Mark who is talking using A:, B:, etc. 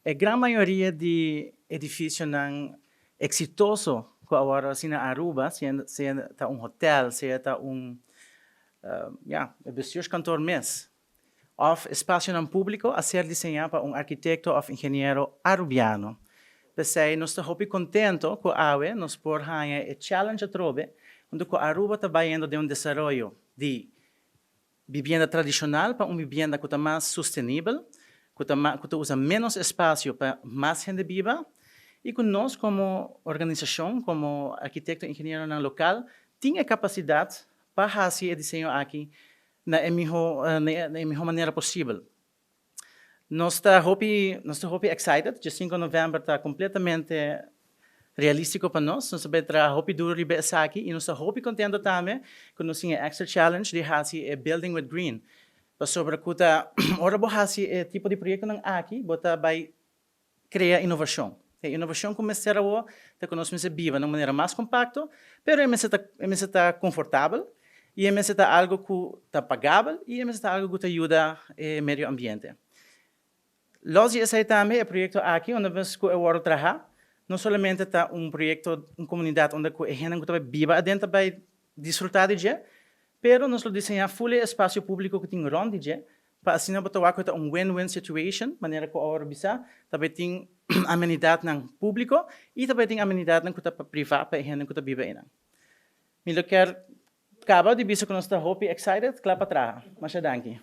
A: E gran mayoria di edificionan exitoso cu awor haci na Aruba, sea ta un hotel, sea ta un, ya, e bestuurskantoor mes, of espacionan publico a ser diseña pa un arkitecto of ingeniero Arubiano. P'esey nos ta hopi contento cu awe nos por haña e challenge atrobe, unda cu Aruba ta bayendo den un desaroyo di bibienda tradicional pa un bibienda cu ta mas sostenibel, cu ta usa menos espacio pa mas hende biba, y cu nos como organisacion, como arkitecto ingenieronan local, tin e capacidad pa haci e diseño aki na e miho manera posibel. Nos ta hopi excited. Dia 5 di november ta completamente realistico pa nos. Nos ta bay traha hopi duro riba esaki y nos ta hopi contento tambe cu nos tin extra challenge di haci e Building with Green. Pasobra cu ta ora bo haci e tipo di proyectonan aki, bo ta bay crea innovacion. E innovacion cu mester awo ta cu nos mester biba di un manera mas compacto, pero e mester ta confortabel y e mester ta algo cu ta pagabel y e mester ta algo cu ta yuda e medio ambiente. Los di esey tambe, e proyecto aki, unda nos cu a traha, no solamente ta un proyecto, un comunidad unda cu e hende cu ta biba aden ta bay disfruta di dje, pero nos lo diseña full espacio publico cu tin rond di dje, pa asina bo ta wak un win-win situation, manera cu awor bisa, tambe tin amenidadnan publico y tambe tin amenidadnan cu ta pa priva pa hende cu ta biba einan. Mi lo kier caba di bisa cu nos ta hopi excited, cla pa traha. Masha danki.